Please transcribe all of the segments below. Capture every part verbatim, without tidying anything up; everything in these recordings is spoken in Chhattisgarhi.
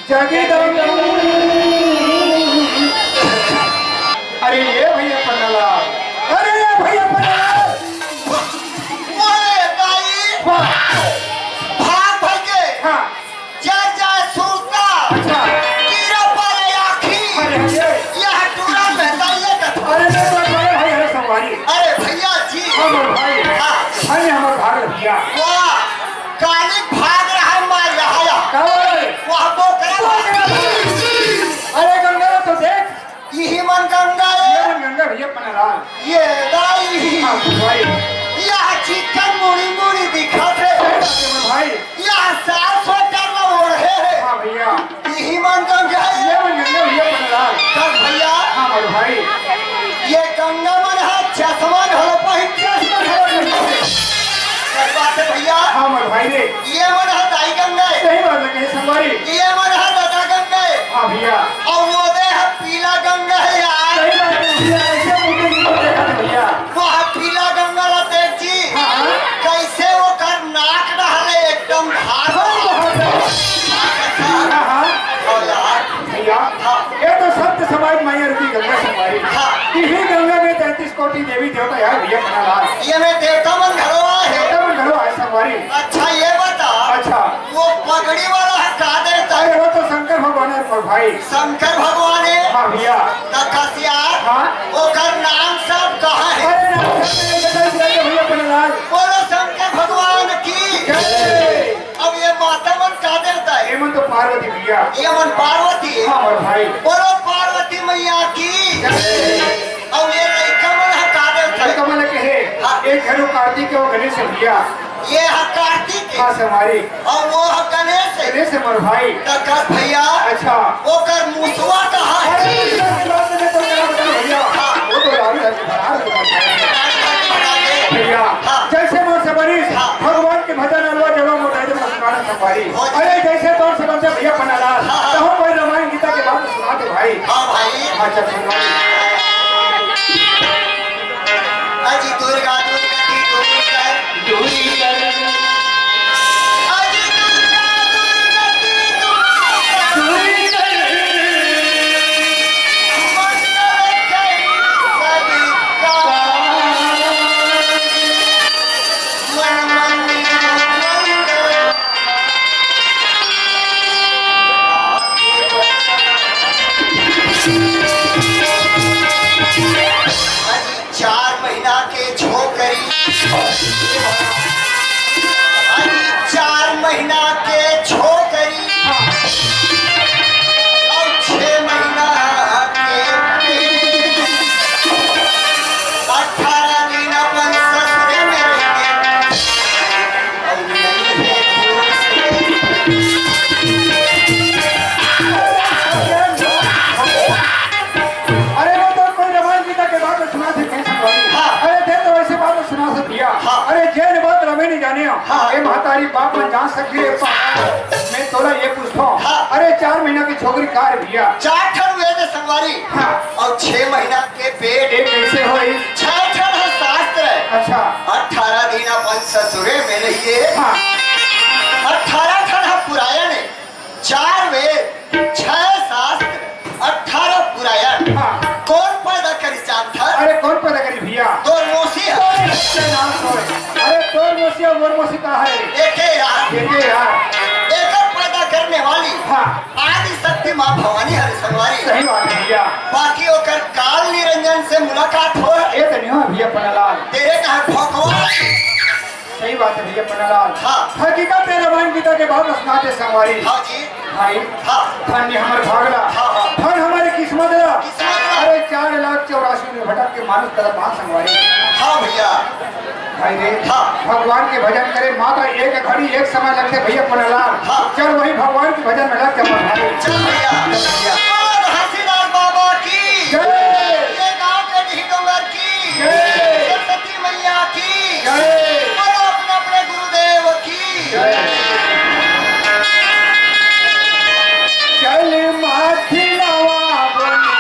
जगदम। अरे ये भैया पन्नालाल, अरे ये भैया पन्नालाल। ओए दाई, वाह। भाग भागे। हाँ। जर जाए सुरता, अच्छा। कीरा परे आँखी। अरे, अरे। यह टूरा में दाइये कथा। अरे, नहीं, नहीं, अरे भाई, अरे संगवारी। अरे भैया जी। हाँ, मोर भाई। हाँ। भाई, हमर भाग भैया। वाह, काली भाग रहा है मार रहा है। का बोले? वाह, बोकरा भाग रहा है। अरे गंगा तो देख। इही मन गंगा ये। ये मन गंगा भैया पन्नालाल। ये दाई। हाँ, भाई। यह चिकन मुड़ी मुड़ी दिखत हे। सही बात है, मोर भाई। यह साल स्वेटर ला ओढ़े हे। हाँ, भैया। इही मन गंगा ये। ये मन गंगा भैया पन्नालाल। कस भैया। हाँ, मोर भाई। ये गंगा मन हा चश्मा घलो पहिन के। चश्मा घलो पहिन के। सही बात है भैया। हाँ, मोर भाई रे। ये मन हा दाई गंगा हे। सही बात है, कहे संगवारी। ये मन हा दादा गंगा हे। हाँ भैया। अउ वो दे हा पीला गंगा हे यार। सही बात है भैया, ऐसे मुझे नहीं देखा था भैया। वह पीला गंगा ला देख जी। हाँ, हाँ। कैसे ओकर नाक डहरे एकदम धार। हाँ, हाँ, हाँ। हाँ, हाँ। अउ यार। भैया, हाँ। ये तो संत समाज माया रूपी गंगा संगवारी। हाँ। इही गंगा में तैंतीस कोटि देवी देवता यार भैया पन्नालाल। ये में देवता मन घलो आए हे। देवता मन घलो आए संगवारी। अच्छा, ये बता। अच्छा। वो पगड़ी वाला हा का देवता? अरे वो तो शंकर भगवान हे मोर भाई। शंकर भगवान हे? हाँ भैया। त कस यार, हाँ। ओकर नाम सब कहाँ हे? अरे नाम सब नहीं, भैया पन्नालाल। बोलो शंकर भगवान की। जय। अब ये माता मन का देवता हे? ये मन तो पार्वती भैया। ये मन पार्वती हे? हाँ, मोर भाई। बोलो पार्वती मैया की। जय। अब ये लइका मन हा का देवता हे? लइका मन के हे। हाँ। एक घरो कार्तिक हे, वो गणेश हे भैया। ये हा कार्तिक हे। हाँ, संगवारी। अउ वो हा गणेश हे। गणेश हे मोर भाई। त कस भैया। अच्छा। ओकर मुसवा कहाँ हे? अरे, मुसवा की बात नहीं, तो क्या बताऊं भैया? हाँ। वो तो रावण है, फरार हो गया। भैया, हाँ। जैसे मोर से बनिस, हाँ। भगवान के भजन अलवा जलवा मोर दाई दे मोर सुनाना संगवारी। हाँ जी। अरे, जैसे तोर से बनथे भैया पन्नालाल, हाँ, हाँ। तो हम कोई रामायण गीता के बात सुना दे भाई। हाँ भाई। हाँ, चल सुना। अजी दुर्गा दुर्गति दूर कर। दूरी कर। अजी दुर्गा दुर्गति दूर कर। दूरी कर। मंगल करी सबका। मन मंदिर मंगल। चार महीना के छोकरी, अरे चार महीना के छोकरी, अउ छह महीना के पेट, अठारह दिन अपन ससुरे में रहेंगे। अउ नहीं है खुश। अरे वो तो कोई रामायण गीता के बात सुना थे, कहीं सुनवाई। हाँ। अरे दे तो ऐसे बात सुना थे भैया। हाँ। अरे जेन बात रमे नहीं जाने हो। हाँ। ए महतारी बाप मन जान सकती है। मैं तोला ये पूछता हूँ। हाँ। अरे चार महीना की छोकरी कार भैया। चार ठन हुए थे संगवारी। हाँ। अउ छह महीना के पेट। ये कैसे होई? छह ठन है शास्त्र है। अच्छा। अठारह दिन अपन ससुरे में रहिए। हाँ। अठारह ठन है पुरायण है। चार वेद, छह शास्त्र, अठारह पुरायण। हाँ। कोन पैदा करिस जानथस? अरे कोन पैदा करिस भैया? तोर मौसी हे। अरे नाम तो हे। अरे तोर मौसी अउ मोर मौसी का हे? एके यार। एके यार। एकर पैदा करने वाली हाँ। आदि शक्ति माँ भवानी हरे संगवारी। सही बात हे भैया। बाकी ओकर काल निरंजन से मुलाकात हो। ए तो नहीं हो भैया पन्नालाल। तेरे कहा भगवान। सही बात हे भैया पन्नालाल। हाँ। हकीकत हे रामायण गीता के बात सुनाथे संगवारी। हाँ जी। भाई, हाँ। धन्य हमर भाग ला। हाँ, हाँ। धन हमर किस्मत ला। किस्मत ला। अरे चार लाख चौरासी में भटक के मानुष तन पाए संगवारी। हाँ भैया। भाई रे, हाँ। भगवान के भजन करे मात्र एक घड़ी एक समय लगथे भैया पन्नालाल। हाँ। चल वही भगवान के भजन में लग जा भाई। चल भैया। चल भैया। बोलो घासीदास बाबा की। जय। ये गांव के ढीडोंगर की। जय। सरस्वती मैया की। जय। बोलो अपने अपने गुरुदेव की। जय। चल माथी नवा बनी।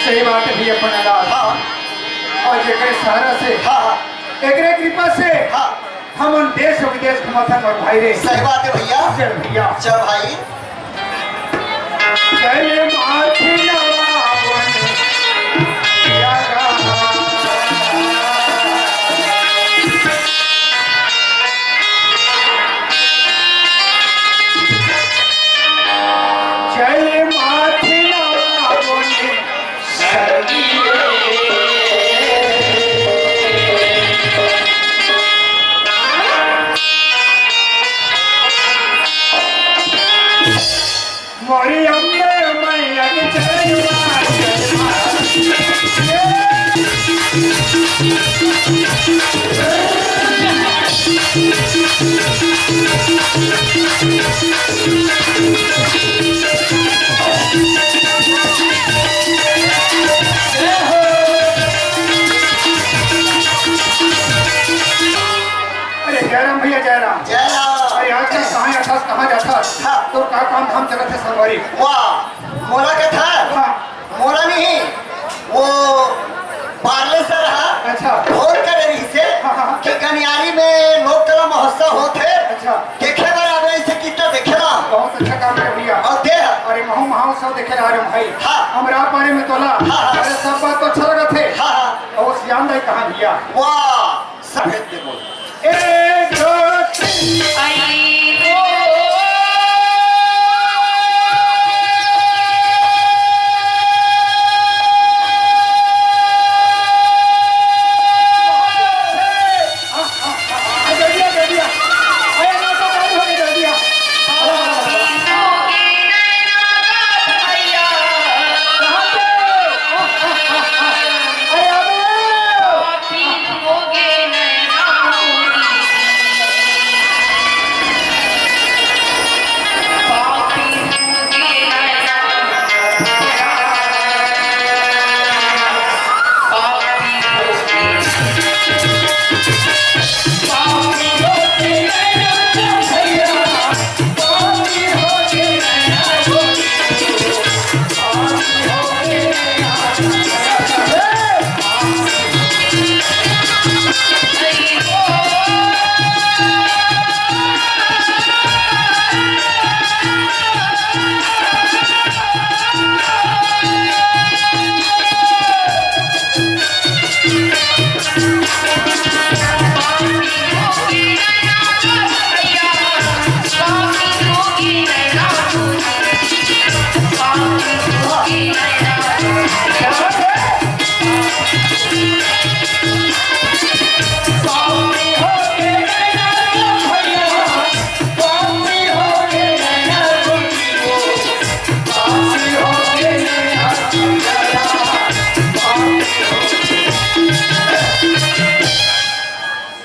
सही बात है भैया पन्नालाल। हाँ। अउ जेकरे सहारा से, हाँ, हाँ। एकरे कृपा से हाँ। हमन देश अउ विदेश घूमत हन मोर भाई रे। सही बात है भैया। चल भैया। चल भाई। चल माथे नवावन या गा। चल माथे नवावन। मोरी अम्बे मैया के चरणवा। अरे जयराम भैया, जयराम। जयराम। अरे आजकल कहाँ जाथस, कहाँ जाथस? हाँ। तोर का काम धाम चलत हे संगवारी? वाह, मोला कथा? हाँ। मोला नहीं, वो पार्ले सर हा अच्छा। फोन करे रहिसे हाँ, हाँ। कि गनियारी में लोक कला महोत्सव होत हे। अच्छा। देखे बर आवे इसे कितना देखे ला। बहुत अच्छा काम करे भैया। अउ दे। अरे महू महोत्सव देखे ला रे भाई। हाँ। हमरा बारे में तोला। हाँ, हाँ। अरे सब बात तो अच्छा लगत हे। हाँ, हाँ। अउ सियान दाई कहाँ भैया? वाह। सफेद दे बोल। एक, दो, तीन।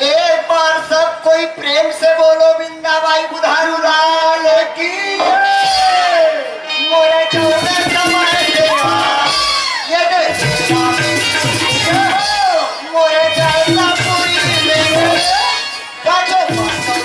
एक बार सब कोई प्रेम से बोलो, बिंदा बाई बुधारू लाल की। मोरे चौदह कमाए तेरा, ये दे। मोरे चौदह पूरी में, काजो माता।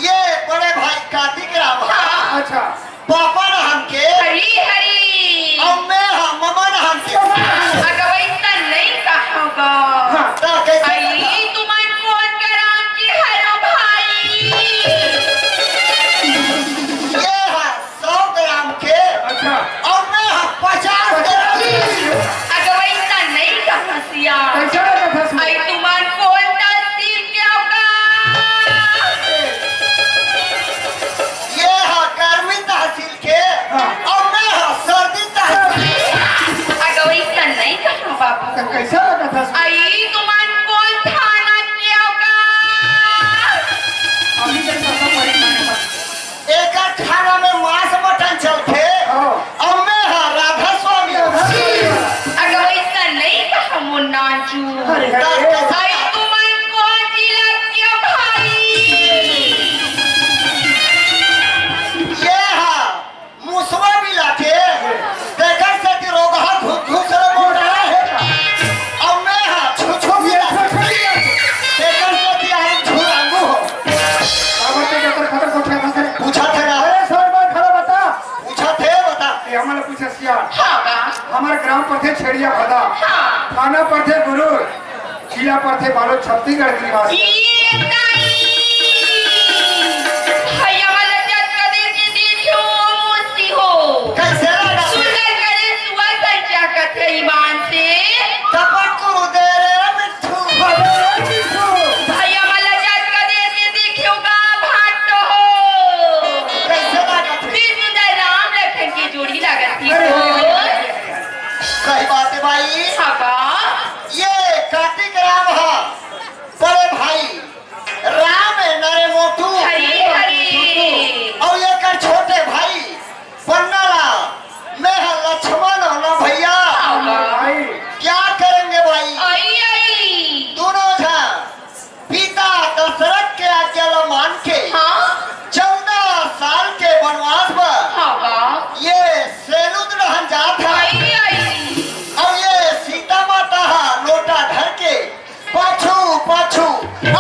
ये बड़े भाई कार्तिक राम हा। अच्छा। पापा नाम के। हरी हरी। अउ मैं हा ममा नाम के। अगवई त नहीं कहा गा। हाँ। त कैसे अई कहा? तुमन फोन करा कि हरो भाई। ये हा सौ ग्राम के। अच्छा। हमर ग्राम परथे छेड़िया भदा, हाँ। थाना परथे गुरूर, जिला परथे बालोद, छत्तीसगढ़ के निवासी। ये ताई, भैया वाला जात का देख के देखियो, मोसी हो। कैसे लगा? सुंदर करे सुआ संचा कथे ईमान से। टपक को दे रे मिट्ठू। अरे मिट्ठू। भैया वाला जात का देख के देखियो का भाट हो। कैसे लगा थे? दिल सुंदर राम लखन की जोड़ी लागत थी अरे, हो। अरे, अरे, अरे, अरे। सही बात है भाई। हाँ बा। ये कार्तिक राम हा, बड़े भाई राम है नरे मोटू। हरी हरी। और ये कर छोटे भाई पन्नाला, मैं हा लक्ष्मण हो ना भैया। हाँ बा। भाई। क्या करेंगे भाई? आई आई। दोनों झा पिता दशरथ के आज्ञा ला मान के हाँ। चौदह साल के वनवास पर हाँ बा। ये सेलूद रहन जात है। आई आई। और ये सीता माता हा लोटा धर के पाछू पाछू आ।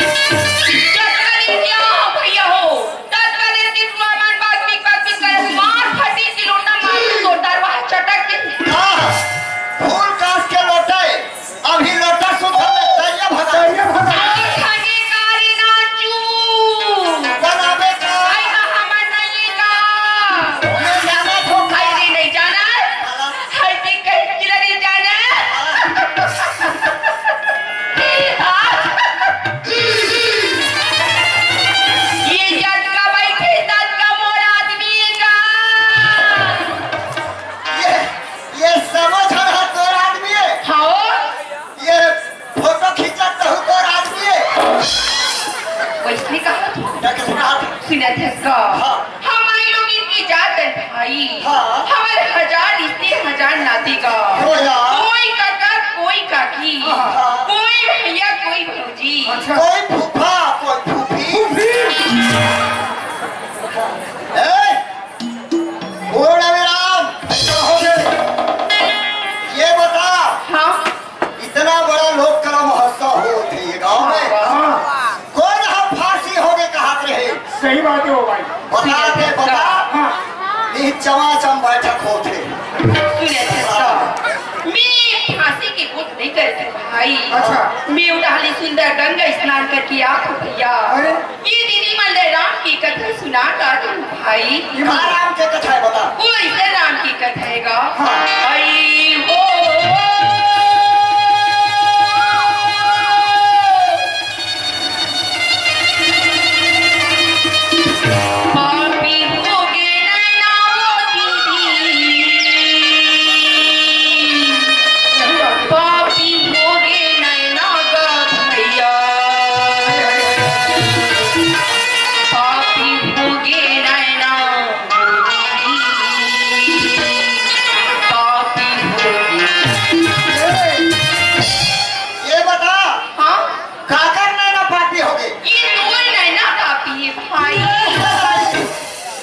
जतका दिन क्या हो भैया हो, ततका दिन दिन मार मार बात बिक बात बिक करे, मार फटी की लोटा मार की लोटा वहाँ चटक के। हाँ, फूल कास के लोटे, अभी लोटा सुख में तैया भगा। तैया भगा। और खाने कारी नाचू। बनावे का। आई का हमर नहीं का। मैं जाना तो आई रे नहीं जाना। हल्दी कहीं किला नहीं जाना। ये जतका बैठे, ततका मोर आदमी का। ये, ये समझ हर हाथ तोर आदमी है। हाँ। ये फोटो खींचत तहु तोर आदमी है। वैसने कहा तू। क्या कहत हस? सुनत हस का? हाँ। हमन लोग इनकी जात है भाई। हाँ। हमर हजार रिश्ते, हजार नाते का। हो यार। कोई काका, कोई काकी। हाँ, हाँ। कोई भैया, कोई भौजी। अच्छा। कोई फूफा, कोई फूफी। फूफी। ए, बोल अबे राम, ऐसा हो गए। ये बता, हाँ। इतना बड़ा लोक कला महोत्सव होत हे ये गांव में। हाँ। कोन हा फांसी होगे कहत रहे? सही बात है वो भाई। बता दे, बता। हाँ। नहीं, चमाचम बैठक होत हे। सुने थे तो, मैं फांसी के गोठ नहीं करती भाई। अच्छा। मैं उठाली सुंदर गंगा स्नान करके आखो भैया। अरे। ये दीदी मन ले राम की कथा सुना का तुम भाई। ये का राम के कथा है बता। वो इसे राम की कथा है गा। हाँ। आई हो। पापी हो गे नैना वो दीदी। पापी हो गे नैना गा भैया। पापी हो गे नैना वो दीदी। पापी हो गे। ये बता। हाँ? काकर नैना पापी हो गे? ये तोर नैना पापी हे भाई।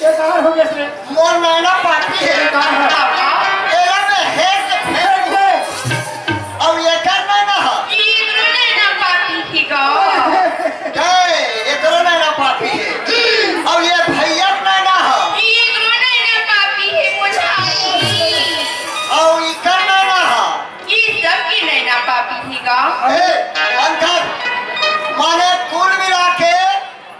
ये कहाँ हो गया इसमें? मोर नैना पापी हे। ये कहाँ है? बाबा। एला में हे से फेंक दे। अब ये कर नैना हा? ये एकरो नैना पापी हे गा। गए, एकरो नैना पापी हे। अब ये भैया नैना हा? ये एकरो नैना पापी हे, बुझाई। अब इकर नैना हा? ये सबके नैना पापी हे गा। ए, अंकल, माने कुल मिला के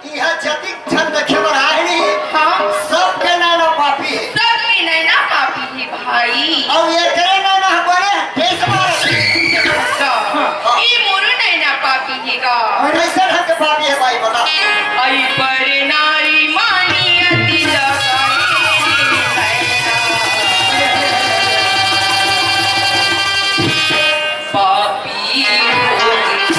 इहाँ जतिक झन देखे बर आए नहीं, हाँ। सबके नैना पापी हे। सबके नैना पापी हे भाई। अउ एकरे नैना ह बने बेस मारत हे। अच्छा, ये मोरो नैना पापी हे गा। अउ कैसे ढंग के पापी हे भाई बता? आई पर नारी मानी अति लगाई नैना। पापी हो गे।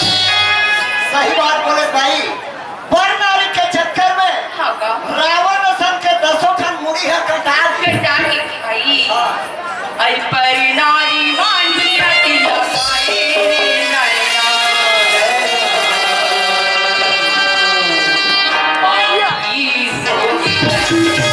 सही बात बोले भाई। पर नारी के चक्कर में हाँ का? रावण असन के दसों खन मुड़ी ह कटा दे। कटा के भाई। हाँ। अई पर नारी मानी अति लगाए रे नैना। अई सोच